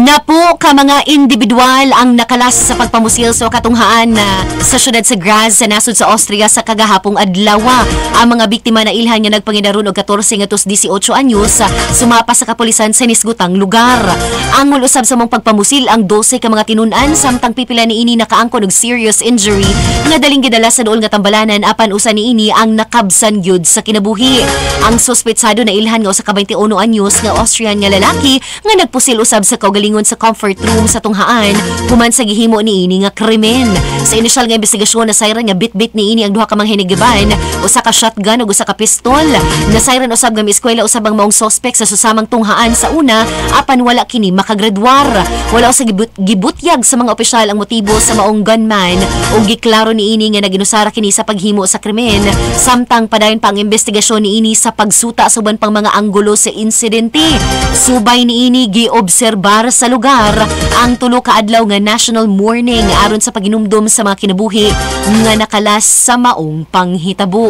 Napo ka mga individual ang nakalas sa pagpamusil sa katunghaan na sa syudad sa Graz sa nasod sa Austria sa kagahapong adlaw. Ang mga biktima na ilhan nga nagpangidaron og 14 ngadto 18 anyos sumapa sa kapulisan sa nisgutang lugar. Angol usab sa maong pagpamusil ang 12 ka mga tinun-an, samtang pipila niini nakaangkon og serious injury nga daling gidala sa duol nga tambalanan, apan usa niini ang nakabsan gyud sa kinabuhi. Ang suspetsado na ilhan nga usa ka 21 anyos nga Austrian nga lalaki nga nagpusil usab sa kaugalingon sa comfort room sa tunghaan human sa gihimo niini nga krimen. Sa inisyal nga investigasyon, nasayran nga bit-bit niini ang duha ka mga hinigiban, usa ka shotgun ug usa ka pistol. Nasayran usab nga mieskwela usab ang maong suspect sa susamang tunghaan sa una, apan wala kini makagraduar. Wala usab gibutyag sa mga opisyal ang motibo sa maong gunman ug giklaro niini nga naginusara kini sa paghimo sa krimen, samtang padayon pa ang investigasyon niini sa pagsuta sa uban pang mga anggulo sa insidente. Subay niini, giobserbar sa lugar ang 3 ka adlaw nga national mourning aron sa paginumdum sa mga kinabuhi nga nakalas sa maong panghitabo.